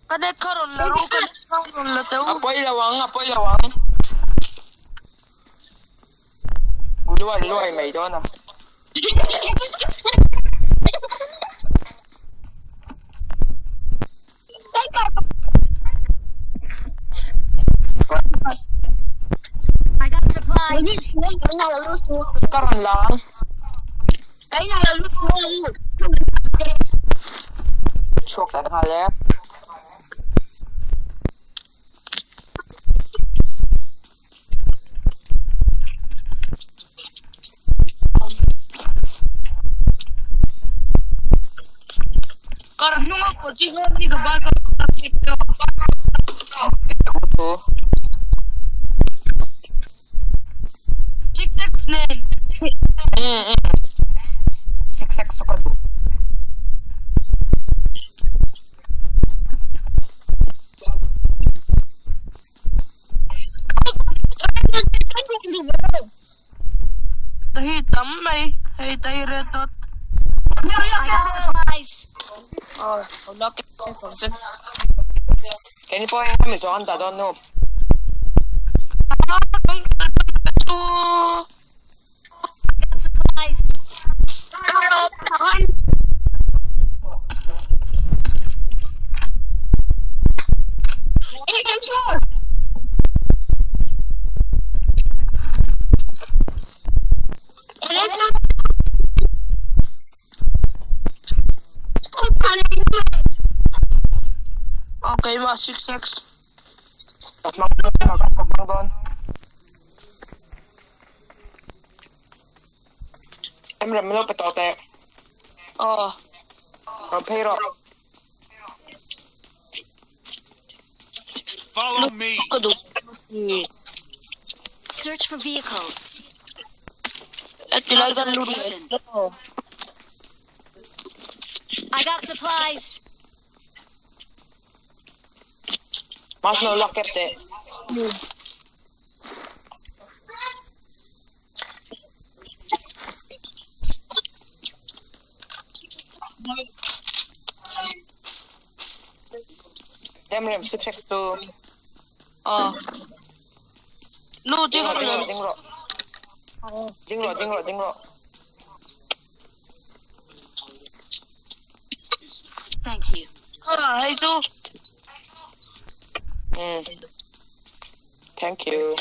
Ka net kha rawn la ru, ka net kha rawn la teh u. A pawi lo ang, a pawi lo ang. Luan luai mai dawn a. I got supplies. Ka rawn la ang. Chhuak ta nghal e. Kar hnunga coaching ho hi ka bike a chep tawh. Thu. 6x nen. Mm mm. 6x chu ka duh. Hei tam mai, hei tai red dot. I got supplies. Keini pawh hian mi zawng an dah dawn nu. I got supplies. Aw keimah 6x. Ka hmang dawn, ka hmang dawn. Em rem lo pe tawh teh. Aw. Rawn phei rawh. Follow me. Ka duh. Search for vehicles. Heti lai Marked a kan lut location. leh. I got supplies. Mas lo lak kep teh. Em rem 6x2. Aw. Nu Ding ti rawh, ka ding rawh, ding rawh. Ding rawh, ding rawh, ding rawh. Thank you. Ah, hei chu. Mm. Thank you.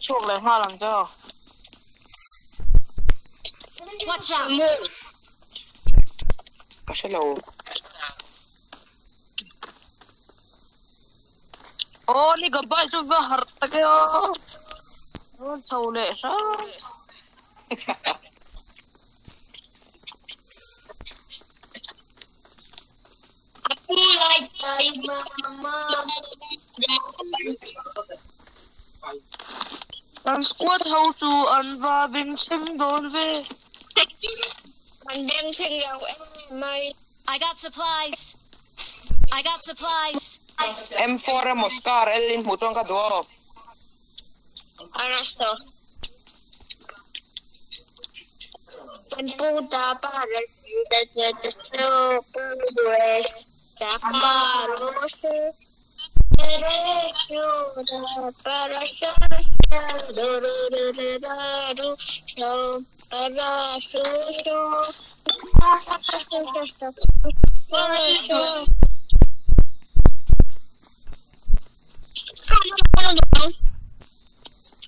Chhuak leh nghal ang che aw. Watch out. Ka hre lo. Aw ni ka bike chu va harh tak e aw. Rawn chho leh hram. Kan squad ho chu an va bengchheng dawn ve. I got supplies. I got supplies. M4 emaw Scar L in hmuh chuan ka duh aw.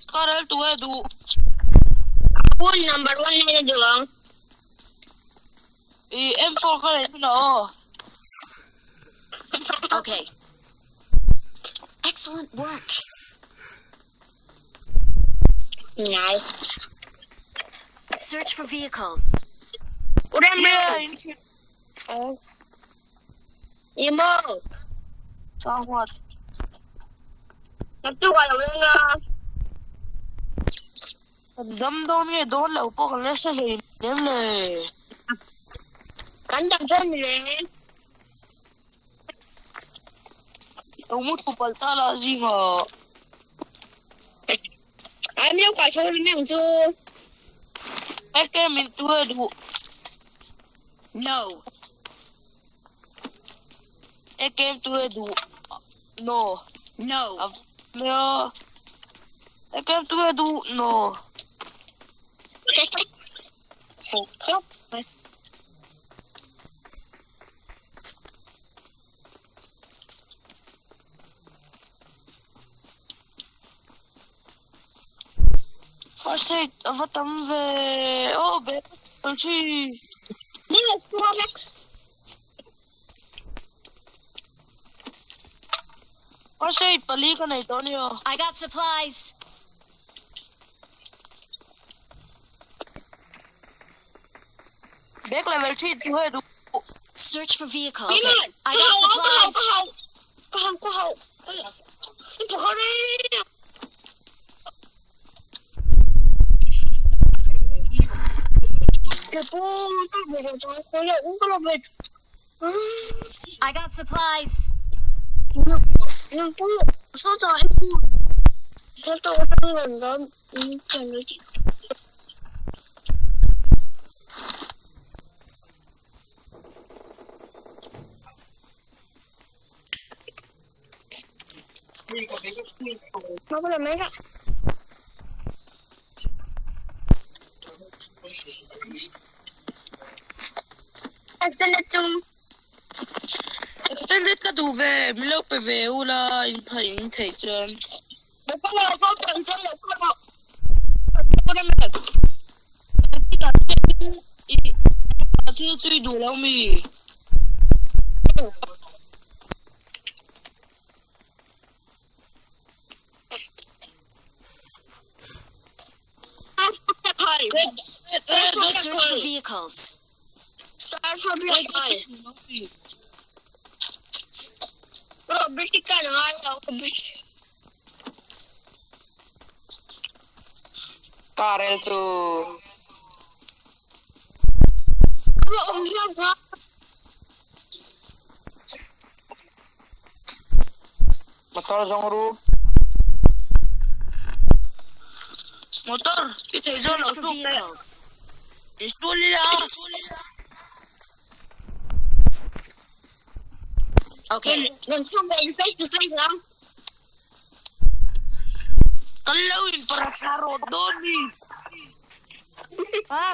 Scar L tu e duh. I M4 ka lei hunah aw. Okay. Excellent work. Nice. Search for vehicles. Yeah, in Aw. Sang huat. Kan dam dawn nge dawn lo pawh kan la hre hlei nem le. Lo mu thu palh ta la zingah. Eke min tu e duh. No. E game tu e duh no. No. A E game tu e duh no. First aid a va tam ve aw bag a thi. First aid pali ka nei tawh a nia. I got supplies. Bag level 3 chu hei duh. Search for vehicles. I got supplies. I got supplies. Extended ka duh ve, min lo pe ve ula in phah in theih chuan. Thil chu i duh lo mi? Search for vehicles. Karel chu. Motor zawng ru. Motor i thei dawn Search lo for tluk le. vehicles. Install ila. Okay. Kan lo in paratha rawt dawn mi. Ha?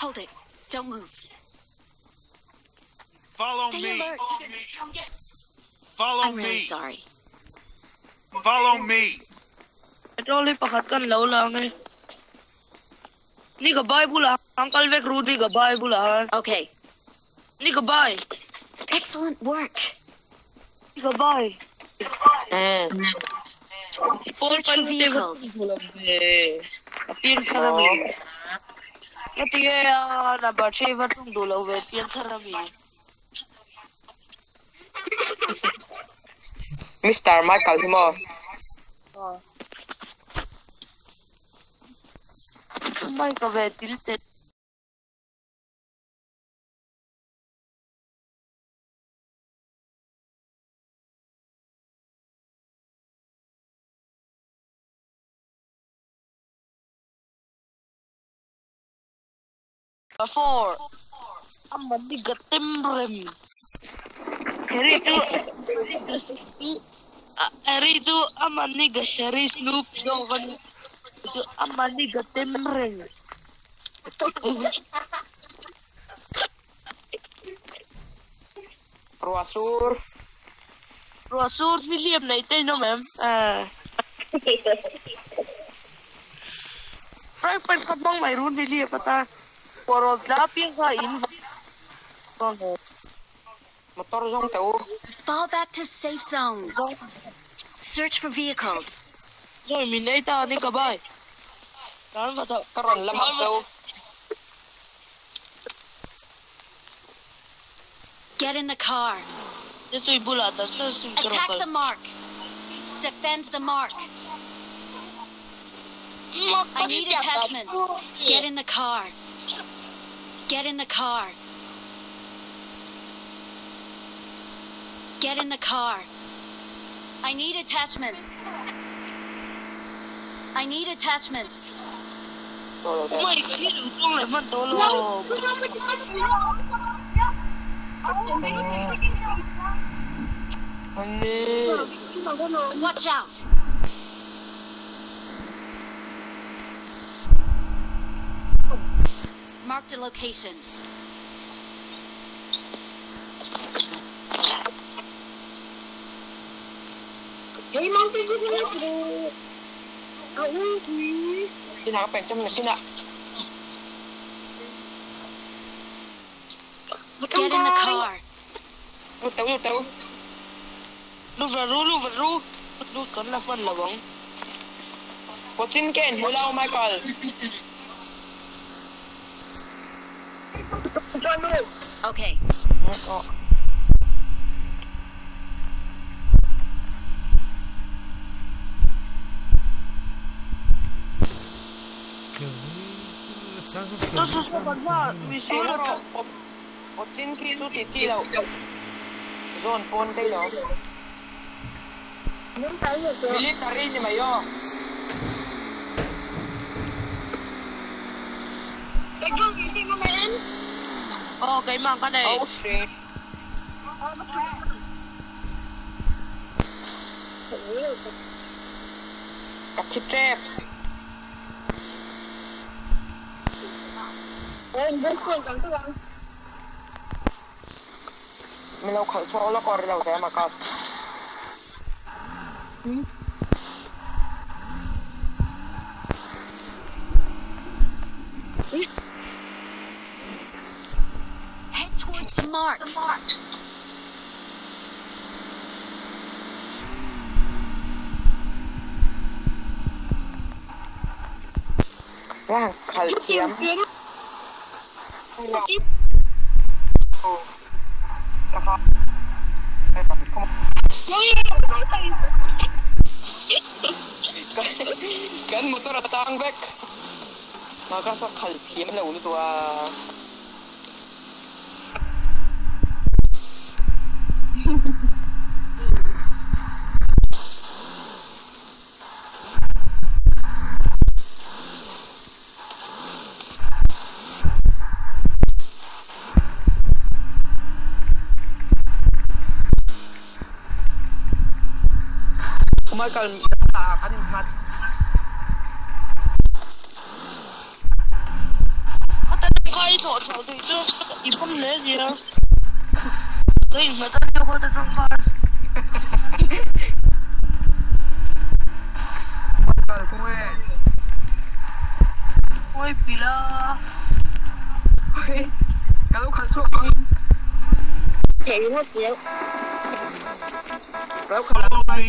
Hold it. Don't move. Follow Stay me. alert. Follow I'm really me. sorry. Follow me. Petrol hi pakhat kan lo lang e. Ni ka bai bulah han kal vek ru ni ka bai bulah han. Okay. Ni ka bai. Excellent work. Ni ka bai. Mm. Search for vehicles. Pian thar ami. Ngatinge a number 3 va tung duh lo ve pian thar ami. Mister Michael hi maw? Michael ve til te. Four. Amma ni ga temrem. Harry chu Harry chu amma ni ga Harry Snoop Dogg ani chu amma ni ga temrem. Ruah sur. Ruah sur William nei te in awm em? Frank pan kha hmang mai run William ata pawrawl tla piang kha in Motor zawng teh u. Fall back to safe zone. Search for vehicles. Zawi min ei ta ni ka bai. Tan va tha. Ka rawn la hmak cheu. Get in the car. Te chui bulah ta sir sin ka rawn Attack kal. the mark. Defend the mark. I need attachments. Get in the car. Get in the car. Get in the car. I need attachments. I need attachments. Tawh lo teh. Umai ka hi lo chuang leh hman tawh lo. Watch out! Marked a location. Kinah ka pek cham nakinah. Get in the car. Lut teh u lut teh u. Lut ve ru lut ve ru. Lut kan la hman lo ang. Pawchin ka en hmu lo Michael. Okay. Eng rawh Pawchin khi chu tih chi loh. Zawn pawn daih lo. Military ni mai aw. Aw keimah ka nei. Oh shit. Ka thi tep. Min lo khalh chhuak lawk aw ri lo te Marcus. Head towards the mark. Rang khalh thiam. Kan motor a tang vek. Marcus a khalh thiam lo lutuk a. Michael kan innghat. Kha i thawh chhoh theih chu i pawm hle nia. Ka innghat a nia khaw atang khan. Michael khawnge? Ngawi pila. Ka lo khalh chhuak ang. Ka lo khalh ang. Follow me.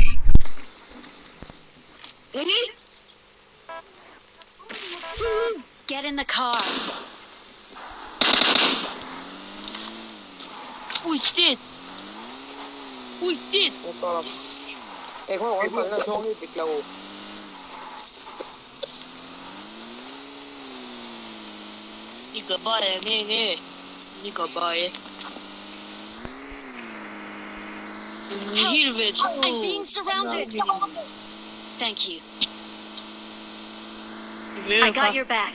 Get in the car. Pustit! Pustit! Eng ho an kalna zawng hi dik lo. Ni ka bai a nge nge. Ni ka bai e. Heal ve chu. I'm being surrounded. Thank you. I got your back.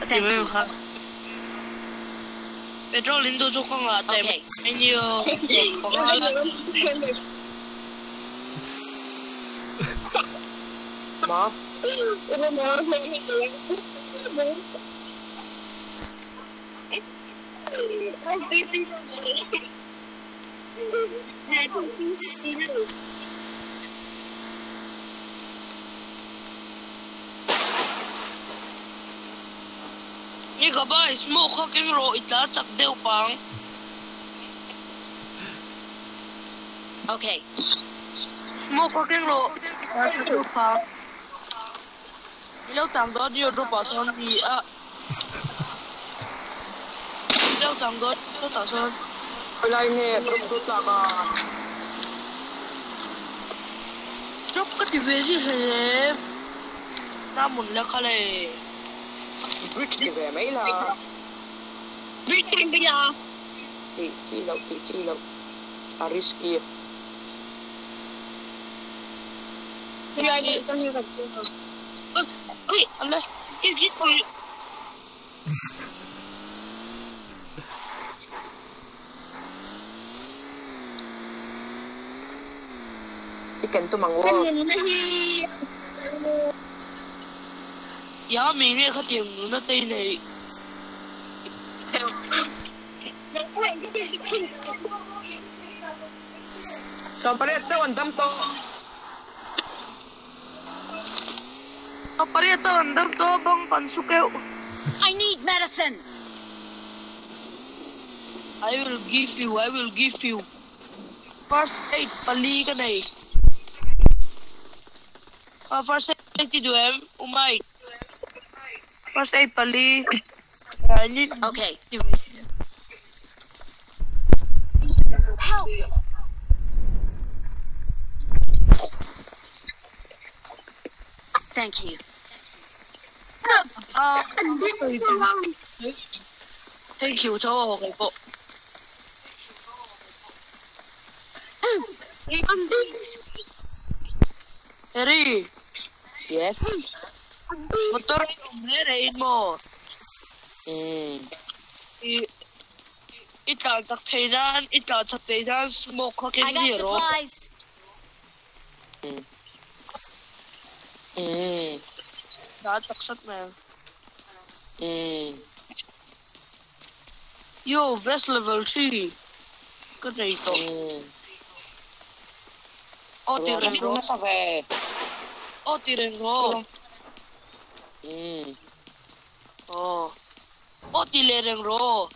Thank you. Petrol in du chu ka ngah teh Okay. mai nia. Ma? Ni ka bai smoke kha keng rawh i tla chak deuh pang. Okay. Smoke kha keng rawh i tla chak deuh pang. Ni lo tang dawn ni aw drop ah sawn ni a. Ni lo tang dawn drop ah sawn. Khawilai nge drop chu tlak a? Drop ka ti ve zia hle hle. Na mun la kha le. Bridge ti ve mai la. Tih chi loh tih chi loh a risky. Ala. I ken tum ang aw. Ya mi nge khatiang nuna te nei. 18 chauh an dam tawh. 18 chauh an dam tawh bang kan su keuh. I need medicine. I will give you, I will give you. First aid pali ka nei. First aid ti duh em? U Mike. First aid pali. I need. Okay. Help! Thank you. Ah, thank you cho cái bộ. Harry. Yes. Motor awm reng reng maw? I i tlan chak thei nan i tlan chak thei nan smoke kha I keng got zir rawh. supplies. Tlan chak sat mai ang. Yo vest level 3 ka nei tawh. Aw ti reng rawh. Aw ti reng rawh. Aw. Aw ti leh reng rawh.